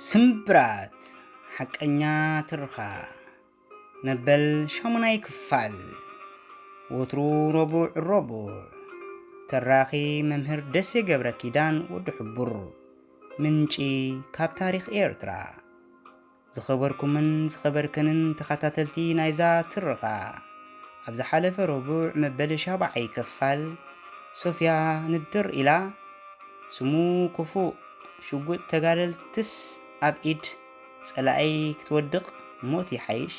ስምብራት ሓቀኛ ትርኻ መበል ሻሙናይ ክፋል። ወትሩ ረቡዕ ረቡዕ ተራኺ መምህር ደሴ ገብረ ኪዳን ወዲ ሕቡር። ምንጪ ካብ ታሪኽ ኤርትራ። ዝኸበርኩምን ዝኸበርክንን ተኸታተልቲ ናይዛ ትርኻ፣ ኣብ ዝሓለፈ ረቡዕ መበል ሻብዓይ ክፋል ሶፍያ ንድር ኢላ ስሙ ክፉእ ሽጉጥ ተጋደልትስ ኣብ ኢድ ጸላኢ ክትወድቕ ሞት ይሓይሽ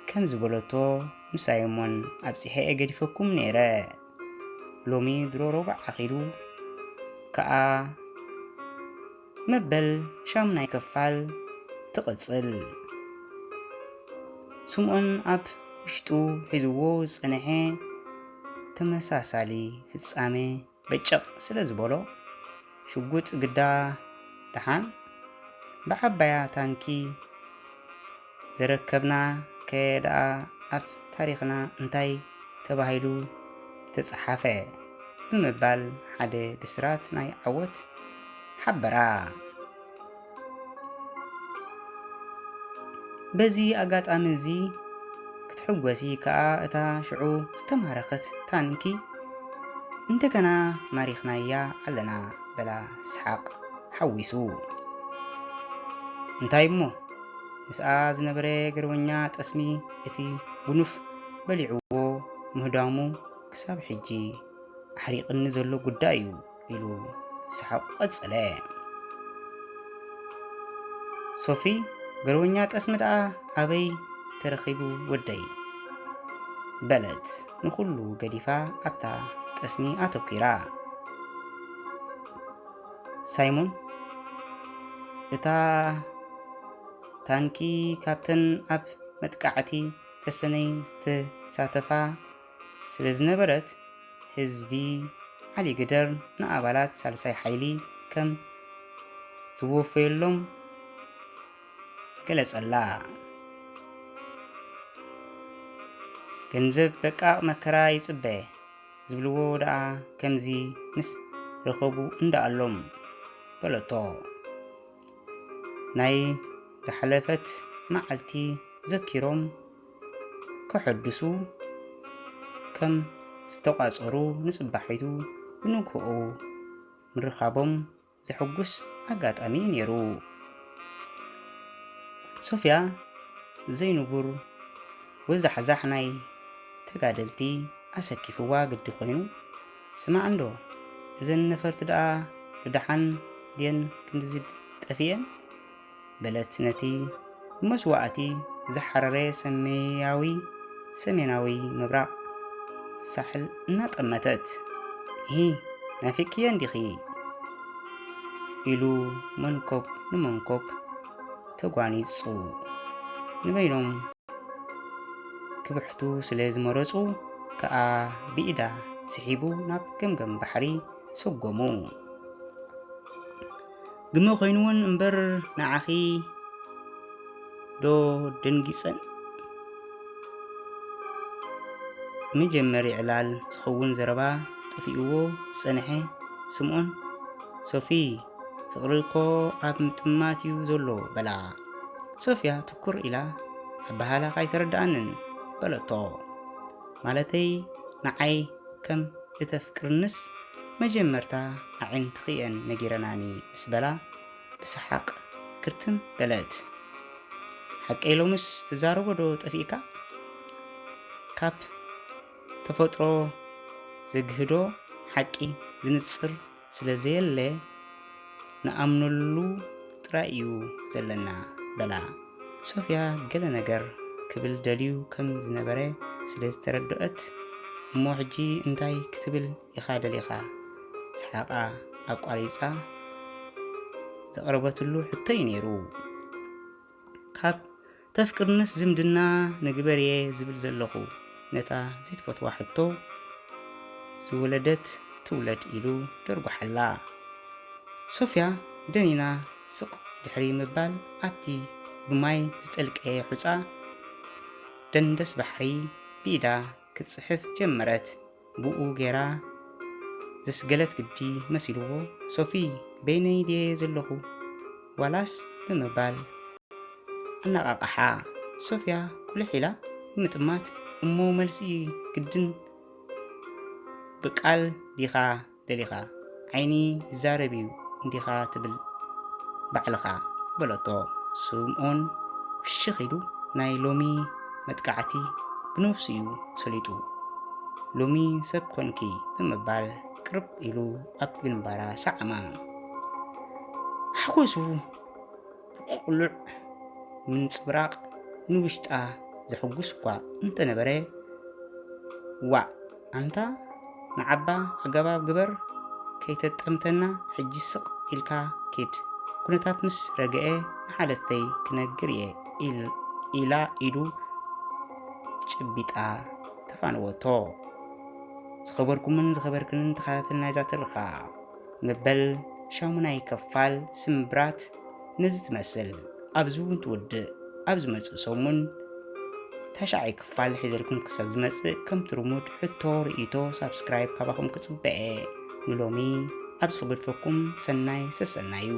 ከም ዝበለቶ ንሳይሞን ኣብጺሐ እየ ገዲፈኩም ነይረ። ሎሚ ድሮ ረቡዕ ኣኺሉ ከኣ መበል ሻሙናይ ክፋል ትቕጽል። ስምኦን ኣብ ውሽጡ ሒዝዎ ዝጸንሐ ተመሳሳሊ ፍጻሜ በጨቕ ስለ ዝበሎ፣ ሽጉጥ ግዳ ደሓን ብዓባያ ታንኪ ዘረከብና ከ ደኣ ኣብ ታሪኽና እንታይ ተባሂሉ ተጸሓፈ ብምባል ሓደ ብስራት ናይ ዓወት ሓበራ። በዚ ኣጋጣሚ እዚ ክትሕጎሲ ከኣ እታ ሽዑ ዝተማረኸት ታንኪ እንደገና ማሪኽናያ ኣለና በላ ሰሓቕ ሓዊሱ። እንታይ እሞ ምስኣ ዝነበረ ገርበኛ ጠስሚ እቲ ጉኑፍ በሊዕዎ ምህዳሙ ክሳብ ሕጂ ኣሕሪቕኒ ዘሎ ጉዳይ እዩ ኢሉ ሰሓቑ ቀጸለ። ሶፊ፣ ገርበኛ ጠስሚ ደኣ ኣበይ ተረኺቡ ወደይ? በለት ንኹሉ ገዲፋ ኣብታ ጠስሚ ኣተኲራ። ሳይሞን፣ እታ ታንኪ ካብተን ኣብ መጥቃዕቲ ተሰነይ ዝተሳተፋ ስለ ዝነበረት፣ ህዝቢ ዓሊግደር ንኣባላት ሳልሳይ ሓይሊ ከም ዝወፈየሎም ገለጸላ። ገንዘብ በቃቕ መከራ ይጽበ ዝብልዎ ደኣ ከምዚ ምስ ረኸቡ እንዳኣሎም በለቶ። ናይ ዝሓለፈት መዓልቲ ዘኪሮም ከሐድሱ ከም ዝተቋጸሩ ንጽባሒቱ ብንግሆኡ ምርኻቦም ዘሐጉስ ኣጋጣሚ ነይሩ። ሶፍያ ዘይንቡር ወዛሕዛሕ ናይ ተጋደልቲ ኣሰኪፍዋ ግዲ ኮይኑ፣ ስማዕ እንዶ፣ እዘን ነፈርቲ ደኣ ብደሓን ድየን ክንድዚ ጠፊኤን? በለት ነቲ ብመስዋእቲ ዝሓረረ ሰሜያዊ ሰሜናዊ ምብራቕ ሳሕል እናጠመተት። ሂ፣ ናፊቅክየን ዲኺ? ኢሉ መንኮብ ንመንኮብ ተጓኒጹ። ንበይኖም ክብሕቱ ስለ ዝመረጹ ከኣ ብኢዳ ስሒቡ ናብ ገምገም ባሕሪ ሰጎሙ። ግመ ኮይንወን እምበር ንዓኺ ዶ ደንጊጸን? መጀመሪ ዕላል ዝኸውን ዘረባ ጠፊእዎ ዝጸንሐ ስምኦን፣ ሶፊ፣ ፍቕሪ እኮ ኣብ ምጥማት እዩ ዘሎ በላ። ሶፍያ ትኩር ኢላ፣ ኣበሃህላኻ ኣይተረድኣንን በለቶ። ማለተይ ንዓይ ከም እተፍቅርንስ መጀመርታ ኣዒንትኺ እየን ነጊረናኒ ምስ በላ ብሰሓቕ ክርትም በለት። ሓቀይ ሎምስ ትዛረቦ ዶ ጠፊእካ? ካብ ተፈጥሮ ዘግህዶ ሓቂ ዝንጽር ስለ ዘየለ ንኣምነሉ ጥራይ እዩ ዘለና በላ። ሶፍያ ገለ ነገር ክብል ደልዩ ከም ዝነበረ ስለ ዝተረድኦት፣ እሞ ሕጂ እንታይ ክትብል ኢኻ ደሊኻ? ሰሓቓ ኣቋሪጻ ዘቕረበትሉ ሕቶ እዩ ነይሩ። ካብ ተፍቅርንስ ዝምድና ንግበር እየ ዝብል ዘለኹ፣ ነታ ዘይትፈትዋ ሕቶ ዝወለደት ትውለድ ኢሉ ደርጉሓላ። ሶፍያ ደኒና ስቕ ድሕሪ ምባል ኣብቲ ብማይ ዝጠልቀየ ሑጻ ደንደስ ባሕሪ ብኢዳ ክትጽሕፍ ጀመረት። ብኡ ጌራ ዘስገለት ግዲ መሲልዎ፣ ሶፊ፣ በይነይ ድየ ዘለኹ ዋላስ ብምባል ኣነቓቕሓ። ሶፍያ ኩልሕ ኢላ ብምጥማት፣ እሞ መልሲ ግድን ብቃል ዲኻ ደሊኻ? ዓይኒ ይዛረብ እዩ እንዲኻ ትብል ባዕልኻ፣ በለቶ። ስምኦን ፍሽኽ ኢሉ፣ ናይ ሎሚ መጥቃዕቲ ብነብሱ እዩ ሰሊጡ። ሎሚ ሰብ ኮንኪ፣ ብምባል ቅርብ ኢሉ ኣብ ግንባራ ሰዓማ። ሓጎሱ ብቕሉዕ ምንጽብራቕ ንውሽጣ ዘሐጉስ እኳ እንተነበረ፣ ዋእ ኣንታ ንዓባ ኣገባብ ግበር፣ ከይተጠምተና ሕጂ ስቕ ኢልካ ኪድ። ኩነታት ምስ ረግኤ ንሓለፍተይ ክነግር እየ ኢል-፣ ኢላ ኢዱ ጭቢጣ ተፋነወቶ። ዝኸበርኩምን ዝኸበርክንን ተኸታተል ናይዛ ትረኻ፣ መበል ሻሙናይ ክፋል ስምብራት ነዚ ትመስል። ኣብዚ እውን ትውድእ። ኣብ ዝመጽእ ሰሙን ታሽዓይ ክፋል ሒዘልኩም ክሳብ ዝመጽእ፣ ከምቲ ልሙድ ሕቶ፣ ርእይቶ፣ ሳብስክራይብ ካባኹም ክጽበ እየ። ንሎሚ ኣብዚ ክገድፈኩም፣ ሰናይ ሰሰናዩ።